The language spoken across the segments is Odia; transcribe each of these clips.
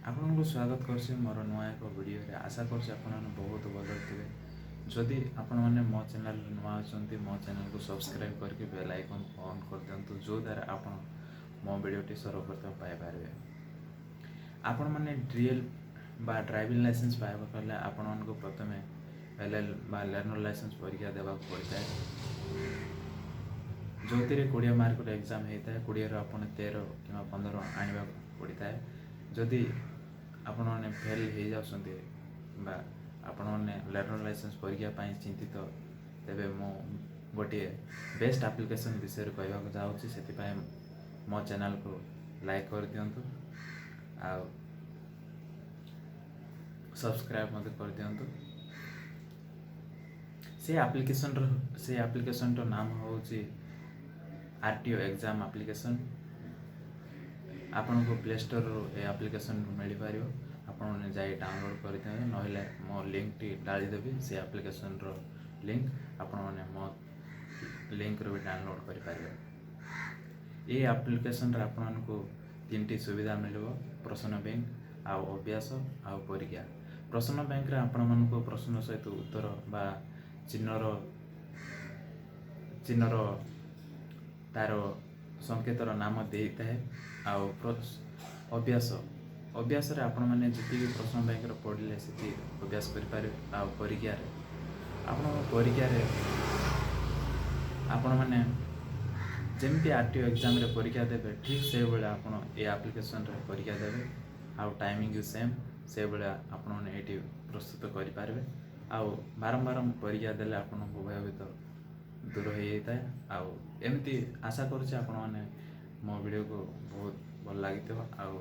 ଆପଣଙ୍କୁ ସ୍ୱାଗତ କରୁଛି ମୋର ନୂଆ ଏକ ଭିଡ଼ିଓରେ। ଆଶା କରୁଛି ଆପଣମାନେ ବହୁତ ଭଲରେ ଥିବେ। ଯଦି ଆପଣମାନେ ମୋ ଚ୍ୟାନେଲରେ ନୂଆ ଅଛନ୍ତି, ମୋ ଚ୍ୟାନେଲକୁ ସବସ୍କ୍ରାଇବ୍ କରିକି ବେଲ୍ ଆଇକନ୍ ଅନ୍ କରିଦିଅନ୍ତୁ, ଯେଉଁଦ୍ୱାରା ଆପଣ ମୋ ଭିଡ଼ିଓଟି ସର୍ବପ୍ରଥମେ ପାଇପାରିବେ। ଆପଣମାନେ ଡିଏଲ୍ ବା ଡ୍ରାଇଭିଂ ଲାଇସେନ୍ସ ପାଇବାକୁ ହେଲେ ଆପଣମାନଙ୍କୁ ପ୍ରଥମେ ଏଲ୍ ବା ଲର୍ଣ୍ଣର ଲାଇସେନ୍ସ ପରୀକ୍ଷା ଦେବାକୁ ପଡ଼ିଥାଏ, ଯେଉଁଥିରେ 20 ମାର୍କର ଏକ୍ଜାମ୍ ହେଇଥାଏ। 20ରୁ ଆପଣ 13 କିମ୍ବା 15 ଆଣିବାକୁ ପଡ଼ିଥାଏ। ଯଦି ଆପଣମାନେ ଫେଲ୍ ହେଇଯାଉଛନ୍ତି ବା ଆପଣମାନେ ଲର୍ଣ୍ଣର ଲାଇସେନ୍ସ ପରୀକ୍ଷା ପାଇଁ ଚିନ୍ତିତ, ତେବେ ମୁଁ ଗୋଟିଏ ବେଷ୍ଟ ଆପ୍ଲିକେସନ୍ ବିଷୟରେ କହିବାକୁ ଯାଉଛି। ସେଥିପାଇଁ ମୋ ଚ୍ୟାନେଲକୁ ଲାଇକ୍ କରିଦିଅନ୍ତୁ ଆଉ ସବସ୍କ୍ରାଇବ୍ ମଧ୍ୟ କରିଦିଅନ୍ତୁ। ସେ ଆପ୍ଲିକେସନ୍ର ନାମ ହେଉଛି ଆର୍ ଟି ଓ ଏକ୍ଜାମ୍ ଆପ୍ଲିକେସନ୍। ଆପଣଙ୍କୁ ପ୍ଲେ ଷ୍ଟୋରରୁ ଏ ଆପ୍ଲିକେସନ୍ ମିଳିପାରିବ। ଆପଣମାନେ ଯାଇ ଡାଉନଲୋଡ଼୍ କରିଦିଅନ୍ତୁ, ନହେଲେ ମୋ ଲିଙ୍କଟି ଡାଳିଦେବି। ସେ ଆପ୍ଲିକେସନ୍ର ଲିଙ୍କ ଆପଣମାନେ ମୋ ଲିଙ୍କରୁ ବି ଡାଉନଲୋଡ଼୍ କରିପାରିବେ। ଏହି ଆପ୍ଲିକେସନ୍ରେ ଆପଣମାନଙ୍କୁ ତିନିଟି ସୁବିଧା ମିଳିବ: ପ୍ରଶ୍ନ ବ୍ୟାଙ୍କ ଆଉ ଅଭ୍ୟାସ ଆଉ ପରୀକ୍ଷା। ପ୍ରଶ୍ନ ବ୍ୟାଙ୍କରେ ଆପଣମାନଙ୍କୁ ପ୍ରଶ୍ନ ସହିତ ଉତ୍ତର ବା ଚିହ୍ନର ତାର ସଂକେତର ନାମ ଦେଇଥାଏ। ଆଉ ଅଭ୍ୟାସରେ ଆପଣମାନେ ଯେତିକି ପ୍ରଶ୍ନ ବ୍ୟାଙ୍କରେ ପଢ଼ିଲେ, ସେତିକି ଅଭ୍ୟାସ କରିପାରିବେ। ଆଉ ପରୀକ୍ଷାରେ ଆପଣମାନେ ଯେମିତି ଆର୍ ଟି ଓ ଏକ୍ଜାମ୍ରେ ପରୀକ୍ଷା ଦେବେ, ଠିକ୍ ସେଇଭଳିଆ ଆପଣ ଏ ଆପ୍ଲିକେସନ୍ରେ ପରୀକ୍ଷା ଦେବେ। ଆଉ ଟାଇମିଂ ବି ସେମ୍, ସେଇଭଳିଆ ଆପଣମାନେ ଏଇଠି ପ୍ରସ୍ତୁତ କରିପାରିବେ। ଆଉ ବାରମ୍ବାର ପରୀକ୍ଷା ଦେଲେ ଆପଣଙ୍କୁ ଭୟଭୀତ ଦୂର ହେଇଯାଇଥାଏ। ଆଉ ଏମିତି ଆଶା କରୁଛି, ଆପଣମାନେ ମୋ ଭିଡ଼ିଓକୁ ବହୁତ ଭଲ ଲାଗିଥିବ। ଆଉ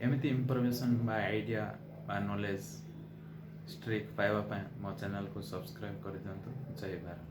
ଏମିତି ଇନଫର୍ମେସନ୍ ବା ଆଇଡ଼ିଆ ବା ନଲେଜ୍ ଟ୍ରିକ୍ ପାଇବା ପାଇଁ ମୋ ଚ୍ୟାନେଲକୁ ସବସ୍କ୍ରାଇବ୍ କରିଦିଅନ୍ତୁ। ଜୟ ଭାରତ।